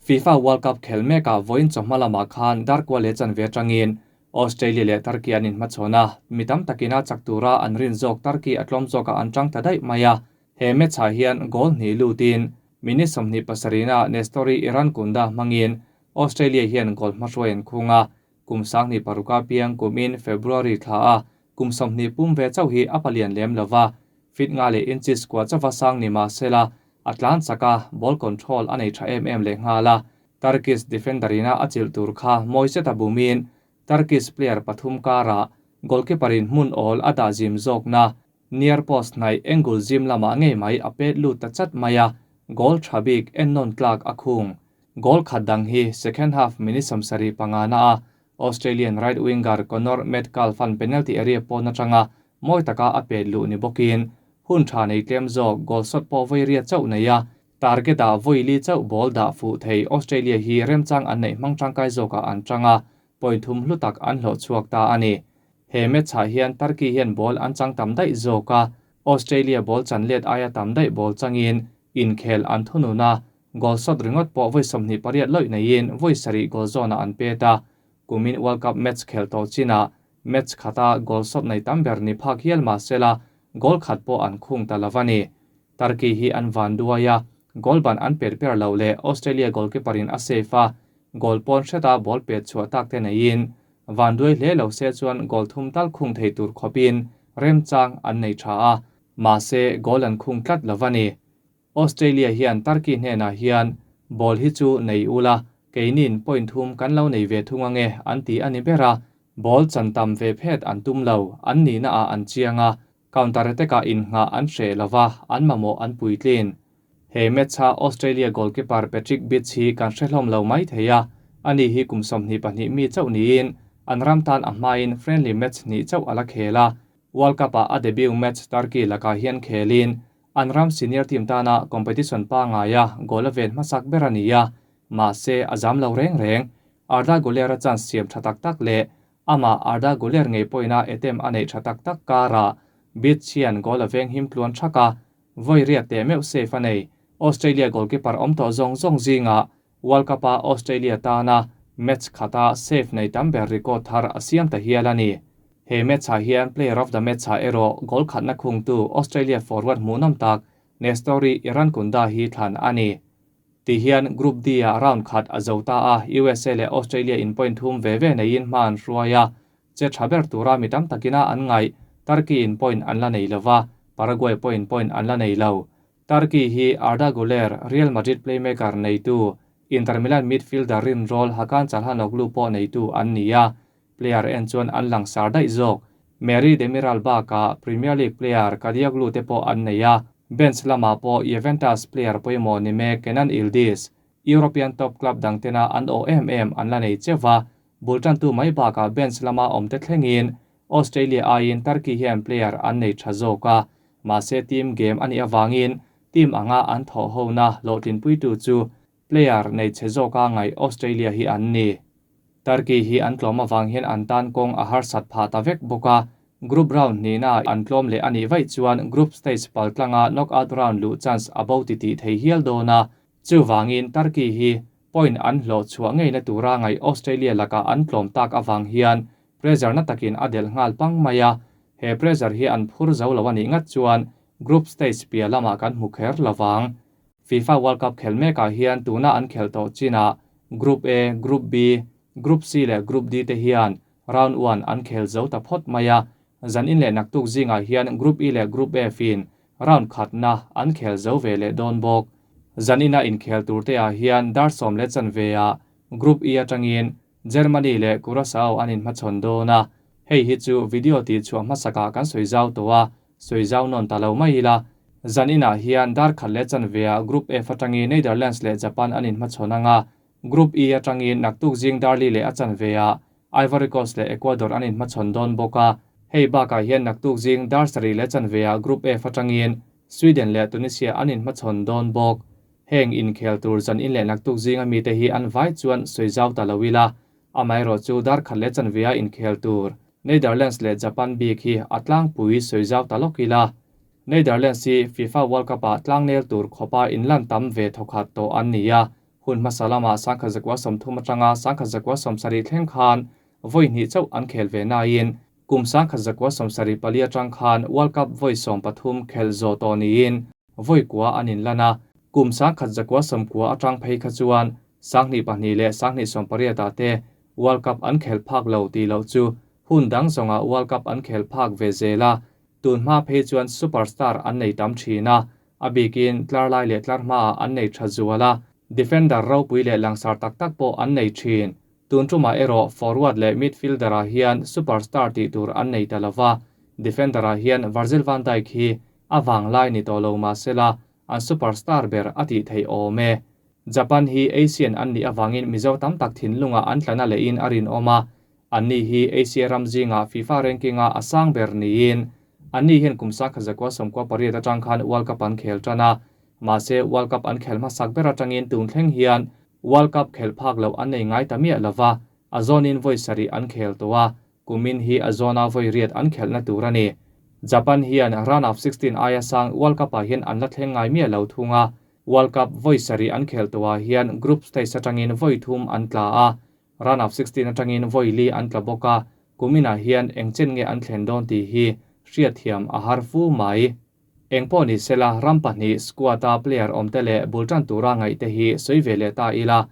FIFA World Cup khel mekah vawiin chawhma lamah khan darkua leh chanve atangin Australia leh Turkey an inhmachhawn a, mi tam takin a chak tura an rin zawk Turkey a tlawm zawkah an tang ta daih mai a. He match-ah hian goal hnih lutin minute 27-ah Nestori Irankunda hmangin Australia hian goal hmahruai an khung a, kum 26 a piang kumin February thla a kum 20 pum ve chauh hi a palian lem lova, feet nga leh inches kua chauva sang ni mah sela a tlan chak a, ball control a nei tha em em leh nghal a, Turkish defender ina a chilh tur kha mawi zeta bumin Turkish player pathum karah goalkeeper in hmun awl a dah zim zawkna near post hnaih angle zim lamah ngei mai a pet lut ta chat mai a, goal tha bik ennawn tlak a khung. Goal khat dang hi second half minute 75 na a Australian right winger Connor Metcalfe-a'n penalty area pawn atanga mawi taka a pet luh ni bawkin hun tha nei tlem zawk goal shot pawh vawi riat chauh nei a, target ah vawi li chauh ball dah fuh thei Australia hi remchang an neih hmang tangkai zawkah an tang a, point thum hlu tak an hlawh chhuak ta a ni. He match ah hian Turkey hian ball an chang tam daih zawk a, Australia ball chan let aia tam daih ball changin inkhel an thunun a, goal shot ringawt pawh vawi 28 lawih neiin vawi sarih goal zawnah an pet a, kumin World Cup match khel tawh chinah match khata goal shot nei tam ber ni phak hial mah sela goal khat pawh an khung ta lo a ni. Turkey hi an van duai a, goal ban an pet ber lo leh Australia goalkeeper in a save a, goal pawn hreta ball pet chhuah tak te neiin van duai hle lo se chuan goal thum tal khung thei tur khawpin remchang an nei tha a, mahse goal an khung tlat lo a ni. Australia hian Turkey hnenah hian ball hi chu nei ula, keinin point thum kan lo nei ve thung ange an ti a ni ber a, ball chan tam ve phet an tum lo, an nihna ah an chiang a, counter attack ah inngah an hreh lova, an mamawh an puitlin. He match a Australia goalkeeper Patrick Bitch hi kan hre hlawm lo mai thei a, ani hi kum 22 mi chauh niin an ram tan a hmain friendly match hnih chauh a la khel a, World Cup ah a debut match Turkey lakah hian khelin an ram senior team tana competition pangaia goal a ven hmasak ber a ni a, mahse a zam lo reng reng. Arda Güler a chance siam tha tak tak leh ama Arda Güler ngei pawhin a attempt a neih tha tak tak karah Bitch hian goal a veng him tluan thak a, vawi riat teh meuh safe a nei. Australia goalkeeper awm tawh zawng zawng zingah World Cup a Australia tana match khata safe nei tam ber record thar a siam ta hial a ni. He match ah hian player of the match ah erawh goal khatna khungtu Australia forward hmuhnawm tak Nestori Irankunda hi thlan a ni. Ti hian Group D ah round khat a zo ta a, USA leh Australia in point thum ve ve neiin hma an hruai a, che tha ber tura mi tam takina an ngaih Turkey in point an la nei lova, Paraguay point point an la nei lo. Turkey hi Arda Güler, Real Madrid playmaker neitu, Inter Milan midfielder rinrawl Hakan Calhanoglu pawh neitu an ni a, player en chuan an langsar daih zawk. Merih Demiral bakah Premier League player Kadioglu te pawh an nei a, bench lamah pawh Juventus player pawimawh ni mek Kenan Yildiz, European top club dang tena an awh em em an la nei cheuh a, bul tantu mai bakah bench lama awm te thlengin Australia aiin Turkey hian player an nei tha zawk a, mahse team game a nih awangin team anga an thawh hona hlawhtlinpuitu chu player nei che zawka ngaih Australia hi an ni. Turkey hi an tlawm awang hian an tan kawng a harsat phah ta vek bawk a, group round hnihna an tlawm leh a nih vaih chuan group stage paltlanga knockout round luh chance a bo ti tih thei hial dawn a, chuwangin Turkey hi point an hlawh chhuah ngeina tura ngaih Australia lakah an tlawm tak awang hian pressure na takin a delh nghal pang mai a, he pressure hi an phur zo lo a nih ngat chuan group stage pia lamah kan hmu kher lovang. FIFA World Cup khel mekah hian tuna an khel tawh chinah Group A, Group B, Group C leh Group D te hian round 1 an khel zo ta phawt mai a, zan in leh naktuk zingah hian Group E leh Group F in round khatna an khel zo ve leh dawn bawk. Zan ina inkhel tur te ah hian dar sawm leh chanve ah Group E atangin Germany leh Curaçao an inhmachhawn dawn a, hei hi chu video tih chhuah hmasakah kan sawi zau tawh a, sawi zau nawn ta lo mai ila. Zan inah hian dar khat leh chanve ah Group F atangin Netherlands leh Japan an inhmachhawn anga, Group E atangin naktuk zing darli leh a chanve ah Ivory Coast leh Ecuador an inhmachhawn dawn bawk a, hei bakah hian naktuk zing dar sarih leh chanve ah Group F atangin Sweden leh Tunisia an inhmachhawn dawn bawk. Heng inkhel tur zan in leh naktuk zinga mi te hi an vai chuan sawi zau ta lo ila, amaherawh chu dar khat leh chanve a inkhel tur Netherlands leh Japan bik hi a tlangpui sawi zau ta lawk ila. Netherlands hi FIFA World Cup ah tlangnel tur khawpa inlan tam ve thawkhat tawh an ni a, Hun hmasa lamah 1930 atanga 1970 thleng khan vawi hnih chauh an khel ve nain kum 1974 atang khan World Cup vawi 13 khel zawh tawh niin vawi kua an inlan a. Kum 1990 atang phei kha chuan 2002 leh 2018 ah te World Cup an khel phak lo tih loh chu hun dang zawnga World Cup an khel phak ve zel a. Tun hma phei chuan superstar an nei tam thin a, a bikin tlar lai leh tlar hmaah an nei tha zual a, defender ropui leh langsar tak tak pawh an nei thin. Tun tumah erawh forward leh midfielder ah hian superstar tih tur an nei ta lova, defender ah hian Virgil van Dijk hi a vanglai ni tawh lo mahsela an superstar ber a tih theih awm e. Japan hi Asian an nih avangin Mizo tam tak thinlungah an tlana lehin a rinawm a, anni hi Asia ram zingah FIFA ranking-a a sang ber niin anni hian kum 1998 atang khan World Cup an khel tan a, mahse World Cup an khel hmasak ber atangin tun thleng hian World Cup khel phak loh an nei ngai ta miah lova, a zawnin vawi sarih an khel tawh a, kumin hi a zawna vawi riat an khelhna tur a ni. Japan hian round of 16 aia sang World Cup-ah hian an la thleng ngai miah lo thung a, World Cup vawi sarih an khel tawhah hian group stage atangin vawi thum an tla a, round of 16 atangin vawi li an tla bawk a, kuminah hian eng chen nge an thlen dawn tih hi hriatthiam a har fu mai. Eng pawh ni sela ram pahnih squad-a player awmte leh bul tan tura ngaihte hi sawi ve leh ta ila.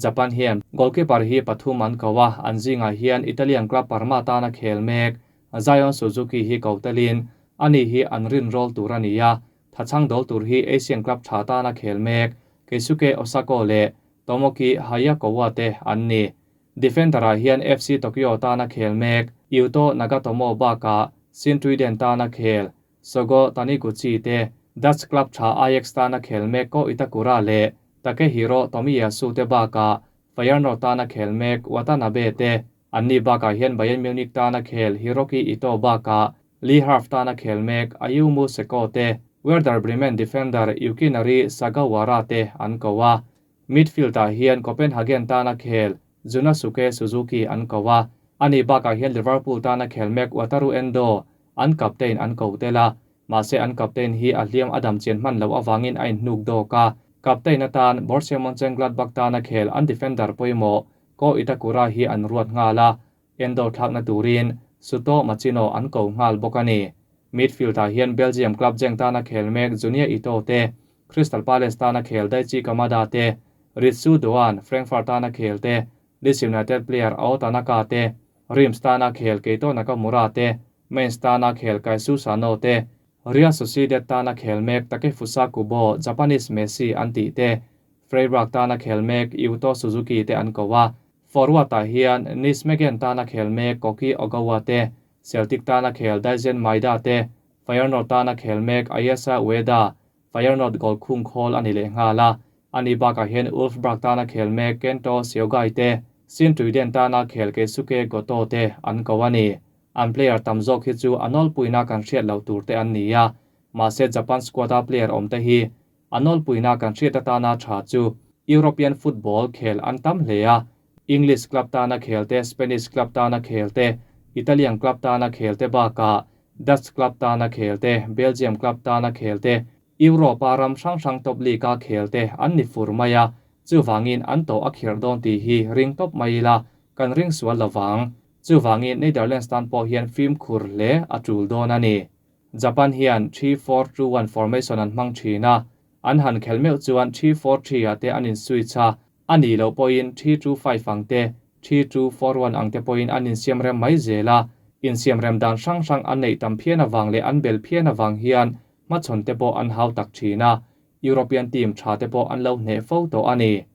Japan hian goalkeeper hi pathum an ko a, an zingah hian Italian club Parma tana khel mek Zion Suzuki hi ko telin ani hi an rin rawl tur a ni a, thachhang dawl tur hi Asian club tha tana khel mek Keisuke Osako leh Tomoki Hayakawa te an ni. Defender-ah hian FC Tokyo tana khel mek Yuto Nagatomo bakah Sint-Truiden tana khel Sogo Taniguchi te, Dutch club tha Ajax tana khel mek Ko Itakura leh Takehiro Tomiyasu te bakah Feyenoord tana khel mek Watanabe te, anni bakah hian Bayern Munich tana khel Hiroki Ito bakah Le Havre tana khel mek Ayumu Seko te, Werder Bremen defender Yukinari Sugawara te an ko a. Midfield-ah hian Copenhagen tana khel Junasuke Suzuki an ko a, ani bakah hian Liverpool tana khel mek Wataru Endo an captain an ko tel a, mahse an captain hi a hliam a dam chian hman loh avangin a inhnuk dawk a, captain atan Borussia Mönchengladbach tana khel an defender pawimawh Ko Itakura hi an ruat nghal a, Endo thlakna turin Suto Machino an ko nghal bawk a ni. Midfield-ah hian Belgium club Genk tana khel mek Junya Ito te, Crystal Palace tana khel Daichi Kamada te, Ritsu Doan, Frankfurt tana khel te, Leeds United player Ao Tanaka te, Reims tana khel Keito Nakamura te, Mainz tana khel Kaisu Sano te, Real Sociedad tana khel mek Takefusa Kubo, Japanese Messi an tih te, Freiburg tana khel mek Yuto Suzuki te an ko a. Forward-ah hian Nijmegen tana khel mek Koki Ogawa te, Celtic tana khel Daizen Maeda te, Feyenoord tana khel mek Ayasa Ueda, Feyenoord goal khung khawl a ni leh nghal a. Ani bakah hian Wolfsburg tana khel mek Kento Shiogai te, Sint-Truiden tana khel Keisuke Goto te an ko a ni. An player tam zawk hi chu a nawlpuina kan hriat loh tur te an ni a, mahse Japan squad-a player awm te hi a nawlpuina kan hriat atana tha chu European football khel an tam hle a, English club tana khel te, Spanish club tana khel te, Italian club tana khel te bakah Dutch club tana khel te, Belgium club tana khel te, Europe-a ram hrang hrang top league-a khel te an ni fur mai a, chuvangin an tawh a khirh dawn tih hi ring tawp mai ila kan ring sual lovang. Chuvangin Netherlands tan pawh hian fimkhur hle a tul dawn a ni. Japan hian 3-4-2-1 formation an hmang thin a, an han khel meuh chuan 3-4-3 ah te an in switch a, a nih loh pawhin 3-2-5 ang te, 3-2-4-1 ang te pawhin an insiam rem mai zel a, insiam rem dan hrang hrang an neih tam phian avang leh an bel phian avang hian hmachhawn te pawh an hau tak thin a, European team tha te pawh an lo hneh fo tawh a ni.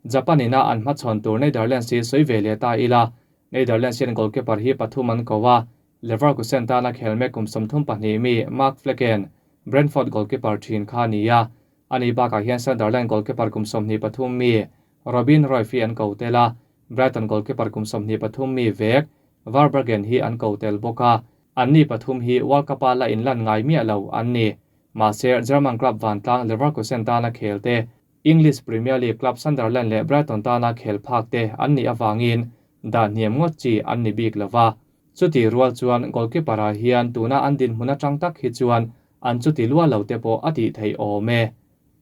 Japan ina an hmachhawn tur Netherlands hi sawi ve leh ta ila, Netherlands hian goalkeeper hi pathum an ko a, Leverkusen tana khel mek kum 32 mi Mark Flekken, Brentford goalkeeper thin kha a ni a, ani bakah hian Sunderland goalkeeper kum 23 mi Robin Royf hi an ko tel a, Brighton goalkeeper kum 23 mi vek Verbruggen hi an ko tel bawk a, anni pathum hi World Cup-a la inlan ngai miah lo an ni. Mahse, German club vantlang Leverkusen tana khel te, English Premier League club Sunderland leh Brighton tana khel phak te an nih avangin dah hniam ngawt chi an ni bik lova. Chuti rual chuan goalkeeper-ah hian tuna an dinhmun atang tak hi chuan an chuti lua lo te pawh a tih theih awm e.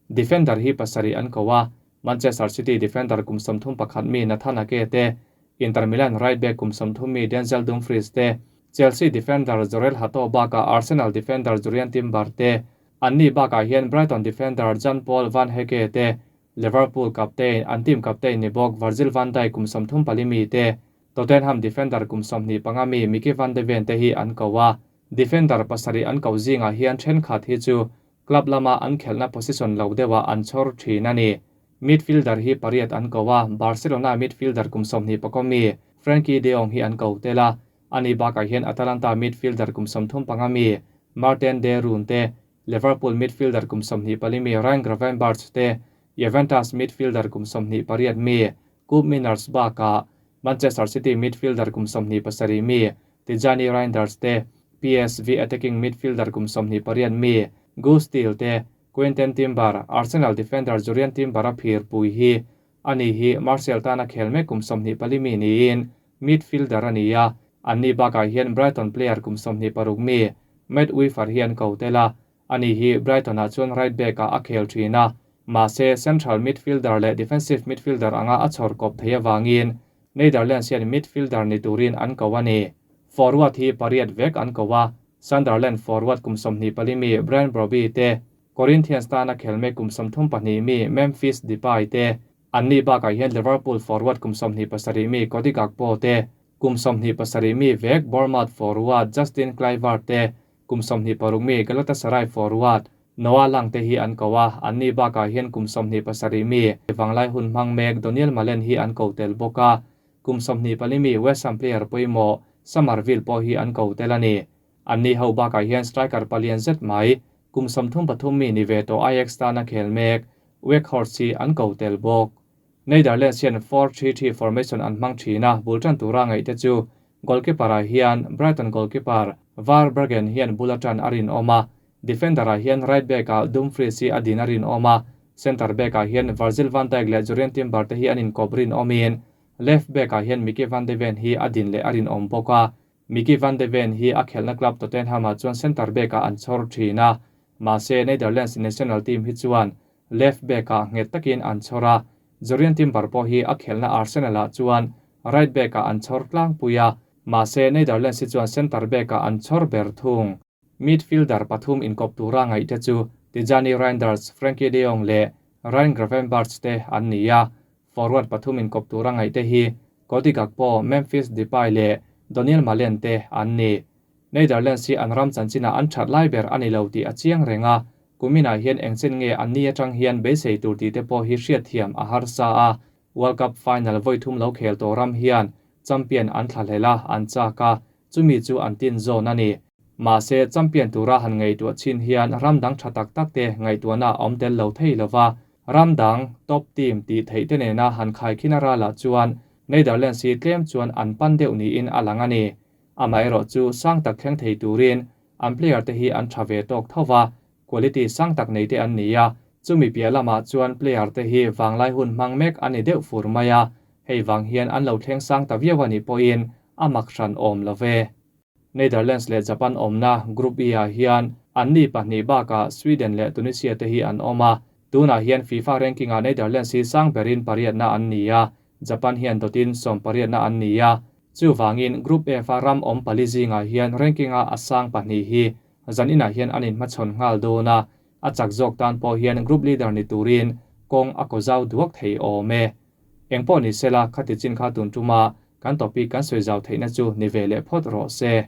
Defender hi pasarih an ko a, Manchester City defender kum 31 mi Nathan Ake te, Inter Milan right back kum 30 mi Denzel Dumfries te, Chelsea defender Jorrel Hato bakah Arsenal defender Jurrien Timber te, anni bakah hian Brighton defender Jan-Paul van Hecke te, Liverpool captain, an team captain ni bawk Virgil van Dijk kum 34 mi te, Tottenham defender kum 25 mi Micky van de Ven te hi an ko a. Defender pasarih an ko zingah hian thenkhat hi chu club lama an khelhna position lo deuhah an chhawr thin a ni. Midfielder hi pariat an ko a, Barcelona midfielder kum 21 mi Frenkie de Jong hi an ko tel a, ani bakah hian Atalanta midfielder kum 35 mi Marten de Roon te, Liverpool midfielder kum 24 mi Ryan Gravenberch te, Juventus midfielder kum 28 mi Koopmeiners bakah Manchester City midfielder kum 27 mi Tijjani Reijnders te, PSV attacking midfielder kum 28 mi Guus Til te, Quinten Timber, Arsenal defender Jurrien Timber a phir pui hi ani hi Marseille tana khel mek kum 24 mi niin midfielder a ni a, anni bakah hian Brighton player kum 26 mi Matt Wieffer hi an ko tel a, ani hi Brighton ah chuan right back ah a khel thin a, mahse central midfielder leh defensive midfielder anga a chhawr kawp thei avangin Netherlands hian midfielder ni turin an ko a ni. Forward hi pariat vek an ko a, Sunderland forward kum 24 mi Brian Brobbey te, Corinthians tana khel mek kum 32 mi Memphis Depay te, anni bakah hian Liverpool forward kum 27 mi Cody Gakpo te, kum 27 mi vek Bournemouth forward Justin Kluivert te, kum 26 mi Galatasaray forward Noah Lang te hi an ko a, anni bakah hian kum 27 mi Vanglai hun hmang mek Donyell Malen hi an ko tel bawk a, kum 24 mi West Ham player pawimawh Summerville pawh hi an ko tel a ni. Anni ho bakah hian striker palian zet mai, kum 33 mi ni ve tawh Ajax tana khel mek Weghorst hi an ko tel bawk. Netherlands hian 4-3-3 formation an hmang thin a, bul tan tura ngaih te chu goalkeeper ah hian Brighton goalkeeper Verbruggen hian bul atan a rinawm a, defender ah hian right back ah Dumfries hi a din a rinawm a, centre back ah hian Virgil van Dijk leh Jurrien Timber te hi an inkawp rinawmin left back ah hian Micky van de Ven hi a din leh a rinawm bawk a. Micky van de Ven hi a khelhna club Tottenham ah chuan centre back ah an chhawr thin a, mahse Netherlands national team hi chuan left back ah nghet takin an chhawr a, Jurrien Timber pawh hi a khelhna Arsenal ah chuan right back ah an chhawr tlangpui a, mahse Netherlands hi chuan centre back ah an chhawr ber thung. Midfielder pathum inkawp tura ngaih te chu Tijjani Reijnders, Frenkie de Jong leh Ryan Gravenberch te an ni a, forward pathum inkawp tura ngaih te hi Cody Gakpo, Memphis Depay leh Donyell Malen te an ni. Netherlands hi an ram chanchinah an that lai ber a ni lo tih a chiang reng a, kuminah hian engchen nge an ni atang hian beisei tur tih te pawh hi hriatthiam a harsa a, World Cup final vawi thum lo khel tawh ram hian champion an thlahlel a, an chak a, chumi chu an tin zawn a ni. Mahse, champion tura han ngaihtuah chin hian ram dang tha tak tak te ngaihtuahna a awm tel lo thei lova, ram dang, top team, tih theih te nena han khaikhin a ralah chuan Netherlands hi tlem chuan an pan deuh niin a lang a ni. Amaherawh chu sang tak thleng thei turin an player te hi an tha ve tawk tho va, quality sang tak nei te an ni a, chumi piah lamah chuan player te hi vanglai hun hmang mek a ni deuh fur mai a, hei vang hian an lo thleng sang ta viau a nih pawhin a mak hran awm lo ve. Netherlands leh Japan awmna Group E ah hian anni pahnih bakah Sweden leh Tunisia te hi an awm a, tunah hian FIFA ranking ah Netherlands hi sang berin pariatna an ni a, Japan hian dawtin sawmpariatna an ni a, chuvangin Group F a ram awm pali zingah hian ranking a a sang pahnih hi zan inah hian an inhmachhawn nghal dawn a, a chak zawk tan pawh hian group leader ni turin kawng a kaw zau duak thei awm e. Engpawh ni sela khati chin kha tun tuma kan topic kan sawi zau theihna chu ni ve leh phawt rawh se.